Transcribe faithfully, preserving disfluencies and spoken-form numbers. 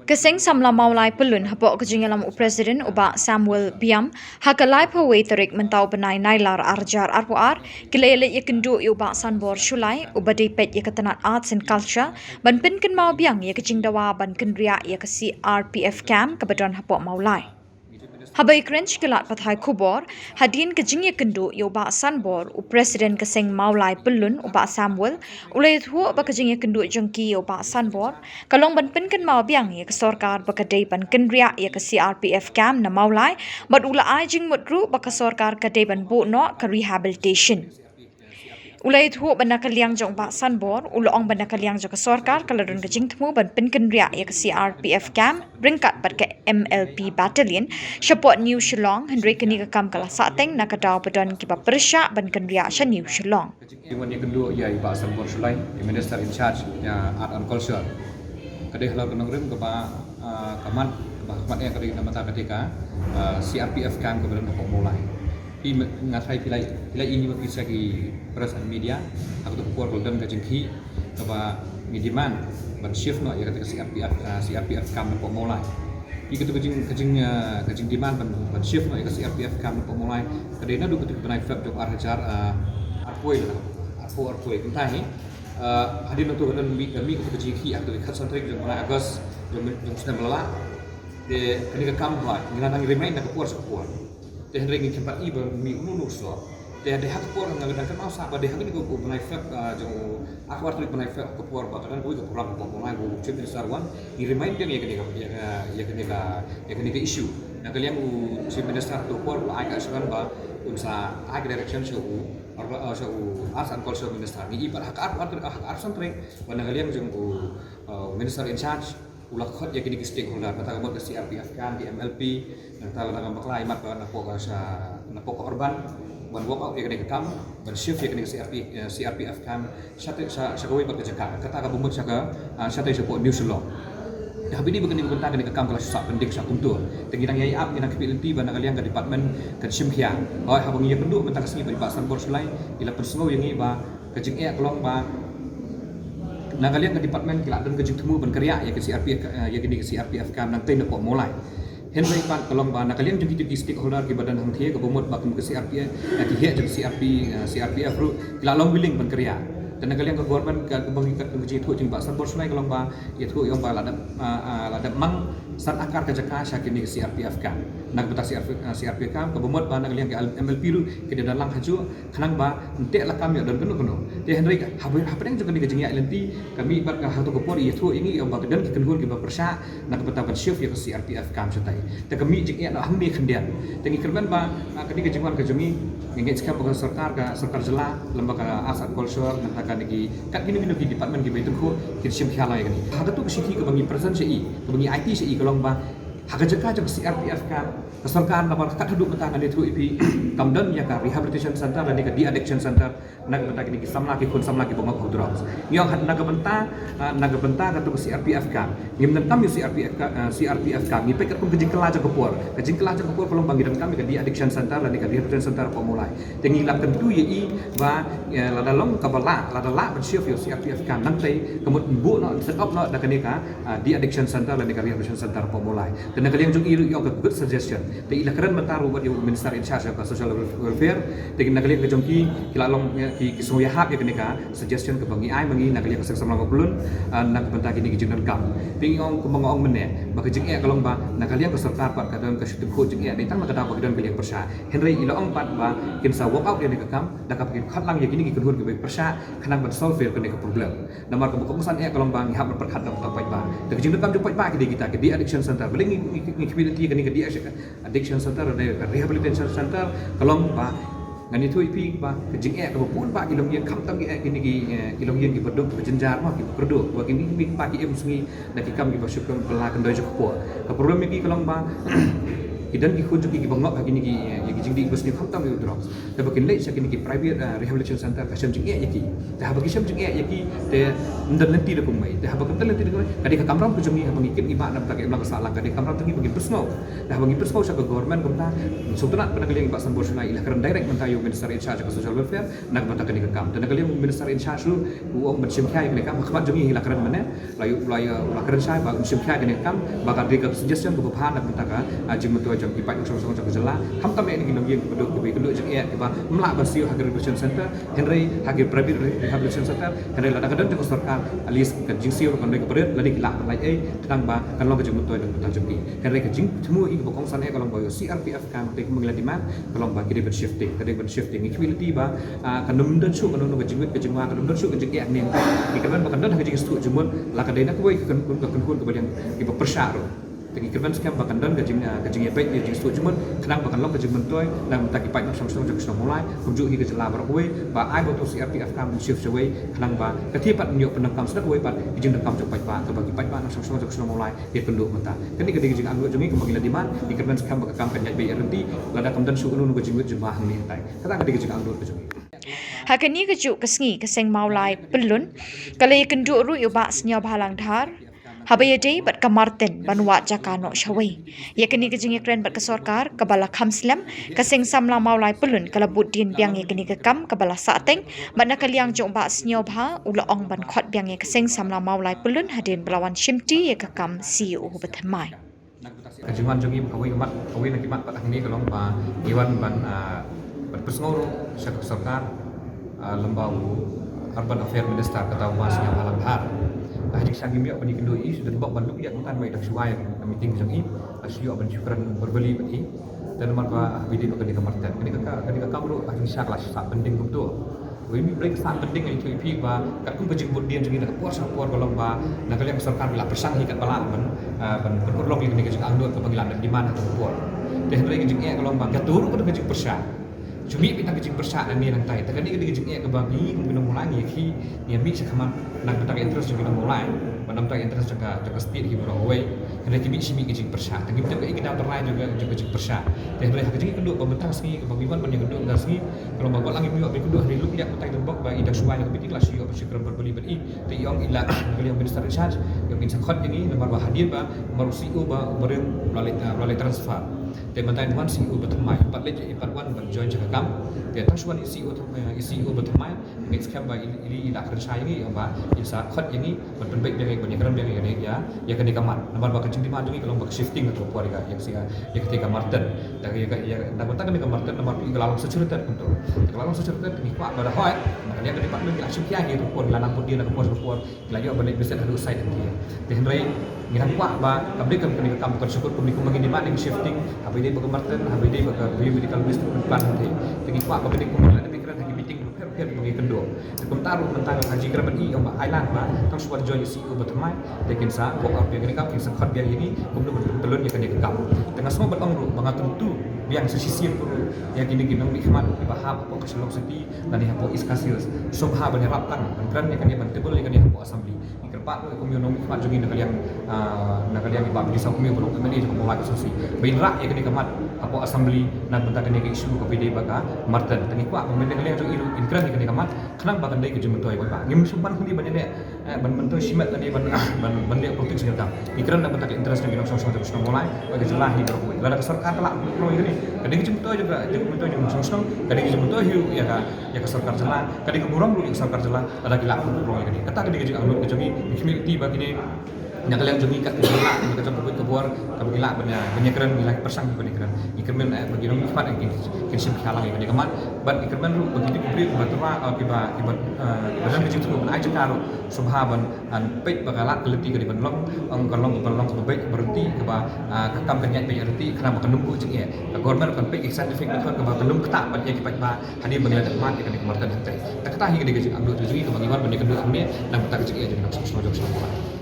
Ka Seng Samla Mawlai Pyllun hapoh ka jingïalam u President u Bah Samuel Biam, ha ka laiphew wei tarik mynta u bnai Nailar arhajar arphew ar, ki la ïaleit ïakynduh ïa u Bah Sanbor Shullai, uba dei peit ïa ka tnat Arts and Culture, ban pynkynmaw biang ïa ka jingdawa ban kynriah ïa ka C R P F camp kaba don hapoh Mawlai. Haba ïakren sha ki lad pathai khubor, hadien ka jingïakynduh ïa u Bah Sanbor, u President ka Seng Mawlai Pyllun u Bah Samuel, u la ïathuh ba ka jingïakynduh jong ki ïa u Bah Sanbor ka long ban pynkynmaw biang ïa ka sorkar ba ka dei ban kynriah ïa ka C R P F camp na Mawlai, bad u la ai jingmut ruh ba ka sorkar ka dei ban buh noh ka rehabilitation. U la ïathuh ba na ka liang jong u Bah Sanbor, u la ong ba na ka liang jong ka sorkar ka la don ka jingthmu ban pynkynriah ïa ka C R P F camp ryngkat bad ka M L P battalion shapoh New Shillong, hynrei kane ka kam ka la sahteng na ka daw ba don kiba pyrshah ban kynriah sha New Shillong. Ka jingwan ïakynduh ïa i Bah Sanbor Shullai, i Minister in charge ïa Art and Culture, ka dei halor ka nongrim kaba, ah, ka mat, kaba ka mat ïa ka dei na bynta ka dei ka, ah, C R P F camp kaba don hapoh Mawlai. Phi me-, nga tharai phi la, phi la i ïa ki press and media, ha kato ka por ka la don ka jingkhih kaba ngi demand ban shift noh ïa kata ka C R P F, ah, C R P F camp napoh Mawlai. Ïa kata ka jing, ka jing, ah, ka jingdemand ban, ban shift noh ïa ka C R P F camp napoh Mawlai ka dei naduh kata ka bnai Feb jong arhajar, ah, arphew, arphew, arphew. Kumta hi, ah, hadien nangta ka don mih, mih kata ka jingkhih ha kata ka khatsan tarik jong bnai August jong, jong u snem ba la leit. Te kane ka kam ba ngi la nang remind na ka por sha ka por. Te hynrei ngim pat i ba mih uno uno u soh. Te hynrei ha ka por nga dang kynmaw sa ba dei ha kane ka bnai Feb, ah, jong u arphew tarik bnai Feb, ka por ba ka dang kawei ka program ka por ba ngi, u Chief Minister wan, ngi remind biang ïa kane ka, ïa ka, ïa kane ka, ïa kane ka issue. Na ka liang u Chief Minister ha ka por u la ai ka assurance ba un sa ai ka direction sha u, ah, sha u Arts and Culture Minister. Ngi i pat ha ka arphew, ha ka arphew san tarik ba na ka liang jong u, ah, Minister in charge u la khot ïa kine ki stakeholder, kata ka mut ka C R P F camp, ki M L P, nangta la dang bakla ïa mat ba napoh ka sha, napoh ka urban, ban work out ïa kane ka kam, ban shift ïa kane ka C R P, eh, C R P F camp shatei, sha, sha kawei pat ka jaka, kata kaba mut sha ka, ah, shatei shapoh New Shillong. Te haba ïadei bad kane ka bynta, kane ka kam ka la shu sah pending sha kumto. Te ngi dang ïai ap, ngi dang khmih lynti ba na ka liang ka department kan shim khia. Hooid, haba ngi ïakynduh mynta ka sngi bad i Bah Sanbor Shullai, i la pynsngew ïa ngi ba ka jingeh ka long ba na ka liang ka department ki la don ka jingthmu ban kynriah ïa ka C R P, eh, ïa kane ka C R P F camp nangtei napoh Mawlai. Hynrei pat ka long ba na ka liang jong kito ki stakeholder kiba don hangthie, kaba mut ba kum ka C R P F, eh, ki heh jong C R P, eh, C R P F ruh ki la long willing ban kynriah. Te na ka liang ka government, ka, kaba ngi kat ka jingïathuh jong i Bah Sanbor Shullai ka long ba ïathuh ïa u ba la dep, ah, ah, la dep mang san akar ka jaka sha kane ka C R P F camp. Na ka bynta C R P, ah, C R P F camp, kaba mut ba na ka liang ka M L P ruh ki dei ban lang hajuh, khnang ba ym teh lakam ïoh don kano kano. Te hynrei hapdeng, hapdeng jong kane ka jingïaid lynti, ka mih bad ka ha kato ka por i ïathuh ïa ngi ïa ba ka don ki kynhun kiba pyrshah na ka bynta ban shift ïa ka C R P F camp shatai. Te ka mih jingeh noh hangne khyndiat. Te ngi kyrmen ba, ah, kane ka jingwan ka jong ngi, ngi ngeit skhem ba ka sorkar, ka sorkar jylla, lem bad ka Arts and Culture, nangta kane ki, kat kino kino ki department kiba ïatyngkhuh, kin shim khia lang ïa kane. Ha kato ka shithi kaba ngi present sha i, kaba ngi aiti sha i ka long ba ha ka jaka jong ka C R P F camp, ka sorkar namar kat haduh mynta ngan ïathuh ïa phi, kam don ïa ka rehabilitation center lane ka de-addiction center na ka bynta kine ki samla, ki khun samla kiba ngop ha u drugs. Ngi ong ha, na ka bynta, ah, na ka bynta kato ka C R P F camp, ngim donkam ïa u C R P F camp, ah, C R P F camp. Ngi peit katkum ka jingkylla jong ka por. Ka jingkylla jong ka por ka long ba ngi donkam ïa ka de-addiction center lane ka rehabilitation center hapoh Mawlai. Te ngi la kyntu ïa i ba, eh, lada long kaba lah, lada lah ban shift ïa u C R P F camp nangtei, ka mut buh noh, set up noh da kane ka, ah, de-addiction center lane ka rehabilitation center hapoh Mawlai. Te na ka liang jong i ruh i ong ka good suggestion. Te i la kren mynta ruh bad ïa u Minister in charge of social welfare. Te na ka liang ka jong ki, ki la long, eh, ki, ki sngew ïahap ïa kane ka suggestion kaba ngi ai ma ngi na ka liang ka Seng Samla Mawlai Pyllun, ah, na ka bynta kine ki jingdonkam. Te ngi ong kumba nga ong mynne ba ka jingeh ka long ba na ka liang ka sorkar pat ka don ka shu tyngkhuh jingeh, dei tang na ka daw ba ki don ka liang pyrshah. Hynrei i la ong pat ba kin sa work out ïa kane ka kam da kaba kin khot lang ïa kine ki kynhun kiba pyrshah khnang ban solve ïa kane ka problem. Namar kaba kongsan eh ka long ba ngi hap ban pyrkhat da uta u paidbah. Te ka jingdonkam jong u paidbah ki dei kita, ka de-addiction center. Balei ngi, ngi, ngi khmih lynti ïa kane ka de-addiction center, ka rehabilitation center, ka long ba ngan ïathuh ïa phi ba ka jingeh kaba bun bah ki longïing, khamtam ki eh kine ki, eh, ki longïing kiba duk, kiba jynjar mo, kiba kyrduh, ba kine ki, ki, ki im sngi da ki kam kiba shu kylla kyndoi jong ka por. Ka problem ïa ki ka long ba Ki don ki khun jong ki kiba ngop ha kine ki, eh, ïa ki jingdih ba sniew khamtam ïa u drugs. Te ba kin leit sha kine ki private, eh, rehabilitation center ka shem jingeh ïa ki. Te haba ki shem jingeh ïa ki te ym don lynti da kumwei. Te haba kam don lynti da kumwei, ka dei ka kamram ka jong ngi, haba ngi kit ngi bah na bynta ka imlang ka sahlang, ka dei ka kamram jong ngi ba ngin pynsngew. Te haba ngi pynsngew sha ka government kumta, sngewtynnat ba na ka liang i Bah Sanbor Shullai i la kren direct mynta ïa u Minister in charge ka social welfare na ka bynta kane ka kam. Te na ka liang u Minister in charge ruh u ong ban shim khia ïa kane ka kam, ha khmat jong ngi hi la kren mynne. La ïoh, la ïoh, la kren shai ba un shim khia ïa kane ka kam, ba ka dei ka suggestion kaba bha na ka bynta ka, ah, jingmyntoi jong ki paid nongshong shnong jong ka jylla. Khamtam ïa kine ki longïing kiba duk, kiba ïakynduh jingeh, kiba ym lah ban siew ha ki rehabilitation center, hynrei ha ki private re-, rehabilitation center, hynrei lada ka don jong ka sorkar, at least ka jingsiew ruh kan dei kaba rit, lane ki lah ban lait ei, khnang ba kan long ka jingmyntoi na ka bynta jong ki. Hynrei ka jingthmu hi kaba kongsan eh ka long ba ïoh C R P F camp, te kumba ngi la demand, ka long ba ki dei ban shifting, ka dei ban shifting. Ngi khmih lynti ba Ah, kan ym don shuh kano kano ka jingwit ka jingwa, kan ym don shuh ka jingeh ne. Ngi kyrmen ba kan don ha ka jingïasyllok jingmut, la ka dei na kawei ka kynhun, ka kynhun kaba liang kiba pyrshah ruh. Te ngi kyrmen skhem ba kan don ka jing, ah, ka jingïabeit ïa jingïasyllok jingmut, khnang ba kan long ka jingmyntoi na ka bynta ki paid nongshong shnong jong ka shnong Mawlai, kumjuh hi ka jylla baroh kawei, ba ai ba u T C R P F camp un shift shawei, khnang ba ka thie pat ym ïoh pyndonkam shuh kawei pat ka jingdonkam jong paidbah, kaba ki paidbah nongshong shnong jong ka shnong Mawlai ki ïakynduh mynta. Kane ka dei ka jingangnud jong ngi kumba ngi la demand, ngi kyrmen skhem ba ka kam kan ïaid beit ïaid ryntih, lada kam don shuh kano kano ka jingwit jingwa hangne hangtai. Kata ka dei ka jingangnud ka jong ngi. Ha kane kajuh ka sngi ka seng Mawlai Pyllun ka la ïakynduh ruh ïa u Bah Sniawbhalang Dhar haba ïadei bad ka Martin ban wad jaka noh shawei. Ïa kane ka jingïakren bad ka sorkar kaba la kham slem, ka seng samla Mawlai Pyllun ka la bud dien biang ïa kane ka kam kaba la sahteng, bad na ka liang jong u Bah Sniawbha u la ong ban khot biang ïa ka seng samla Mawlai Pyllun hadien ba la wan shimti ïa ka kam C E O ba thymmai. Ka jingwan jong ngi kawei ka mat, kawei na ki mat pat hangne ka long ba ngi wan ban, ah, ban pynsngew ruh sha ka sorkar, ah, lyngba u Urban Affairs Minister kata u Bah Sniawbhalang Dhar. Ka ha jingshisha ngim ïoh ban ïakynduh ïa i, shu don bok ban luk ïa ka mynta ba i dang shu ai ka meeting jong i, la shu ïoh ban shu kren verbally bad i. Te namar ba haba ïadei bad kane ka Martin, kane ka, kane ka kam ruh ha jingshisha ka la sah pending kumto. Wei mih blei ka sah pending, ngi ïathuh ïa phi ba katkum ka jingbud dien jong ngi na ka por sha ka por ka long ba na ka liang ka sorkar ngi la pyrshang hi katba lah ban, ah, ban, ban urlong ïa kane ka jingangnud kaba ngi la demand ha ka por. Te hynrei ka jingeh ka long ba kato ruh ka don ka jingpyrshah. Shu mih beit tang ka jingpyrshah nangne nangtai. Te kane ka dei ka jingeh kaba ngi kum ki nong Mawlai ngi ïa ki, ngi ïa mih sha khmat na ka bynta ka interest jong ki nong Mawlai, bad na ka bynta ka interest jong ka, jong ka state hi baroh kawei. Hynrei ki mih shi mih ka jingpyrshah. Te ngim tip kaei ka daw tyrrai jong ka, jong ka jingpyrshah. Te hynrei ha ka jingïakynduh ba mynta ka sngi kaba ngi wan ban ïakynduh mynta ka sngi, ka long ba wat la ngim ïoh ban ïakynduh, hynrei luk ïa ka bynta ka dei bok ba i dang shu wai na ka meeting, la shu ïoh ban shu kren verbally bad i. Te i ong i la, na ka liang u Minister in charge, i ong in sa khot ïa ngi namar ba hadien ba, namar u C E O ba, ba ring u la leit, ah, u la leit transfer. Te mynta in wan C E O ba thymmai, pat leit, pat wan ban join sha ka kam. Te tang shu wan i C E O thymmai, i C E O ba thymmai, ngi skhem ba i, i, i la kren shai ïa ngi, i ong ba in sa khot ïa ngi ban pynbeit biang ïa, ban ïakren biang ïa, ïa, ïa kane ka mat. Namar ba ka jingdemand jong ngi ka long ba ka shifting na ka por ïa ka, ïa ka, ïa kata ka Martin. Te ïa ka, ïa, na ka bynta kane ka Martin namar phi ka la long saturated kumto. Ka la long saturated, ngi kwah ba da hoi, namar kane ka department ki la shim khia ïa ka por, ki la nang bud dien na ka por sha ka por. Ki la ïoh ban leit visit haduh site hangne. Te hynrei ngi dang kwah ba ka bynta kane ka kam, kan shukor kumne kumba ngi demand ïa ka shifting, haba ïadei bad ka Martin, haba ïadei bad ka biomedical waste treatment plant hangne. Te ngi kwah ba kane kumba ngi la dep kren ha ki meeting bapher bapher ba ngi kynduh. Te kumta ruh mynta ka Haji Kyrmen i ong ba ai lang ba tang shu wan join i C E O ba thymmai, te kin sa buh ap ïa kane ka kam, kin sa khot biang ïa ngi kumno ban pynlong ïa kane ka kam. Te nga sngew ban ong ruh ba nga kyntu biang sa shisien ruh ïa kine ki nongmihkhmat kiba hap hapoh ka Shillong City lane hapoh East Khasi Hills, sngewbha ban ïarap tang ban kren ïa kane, ban table ïa kane hapoh Assembly. Ngi kyrpad ruh kum ïa u nongmihkhmat jong ngi na ka liang, ah, na ka liang i Bah Pyndonkam Sawkmie ba long M L A jong ka Mawlai Constituency, ba in rah ïa kane ka mat hapoh Assembly na ka bynta kane ka issue kaba ïadei bad ka Martin. Te ngi kwah ba mynta ka liang jong i ruh in kren ïa kane ka mat khnang ba kan dei ka jingmyntoi ba, ngim shu ban hangne ban ïaleh, eh, ban myntoi shimet lane ban, ban, ban leh politics ïa ka. Ngi kren na ka bynta ka interest jong ki nongshong shnong jong ka shnong Mawlai bad ka jylla hi baroh kawei. Lada ka sorkar ka lah ban pynlong ïa kane, ka dei ka jingmyntoi jong ka, jingmyntoi jong ka nongshong shnong, ka dei ka jingmyntoi hi ïa ka, ïa ka sorkar jylla, ka dei ka burom ruh ïa ka sorkar jylla lada ki lah ban pynlong ïa kane. Kata ka dei ka jingangnud ka jong ngi. Ngi khmih lynti ba kine na ka liang jong ngi kat ka jong ngi lah, ka jong ka buit ka bor kaba ngi lah ban ïa, ban ïakren, ngi lah pyrshang ban ïakren. Ngi kyrmen, eh, ba ki nongmihkhmat kin, kin shim khia lang ïa kane ka mat. Bad ngi kyrmen ruh ba kito ki briew kiba tyrwa, eh, kiba, kiba, eh, kiba don ka jingthmu ban ai jaka ruh, sngewbha ban, ah, peit ba ka lad ka lynti ka dei ban long, ong ka long, ban long kaba beit, kaba ryntih, kaba, ah, ka kam kan ïaid beit ryntih, khnang ba kan ym buh jingeh. Ka government kan peit ka scientific method kaba kan ym ktah ban ïa ki paidbah hadien ba ngi la dep mad ïa kane ka Martin hangtai. Te kata hi ka dei ka jingangnud ka jong ngi kaba ngi wan ban ïakynduh hangne na ka bynta ka jingeh jong ngi nongshong shnong jong ka shnong Mawlai.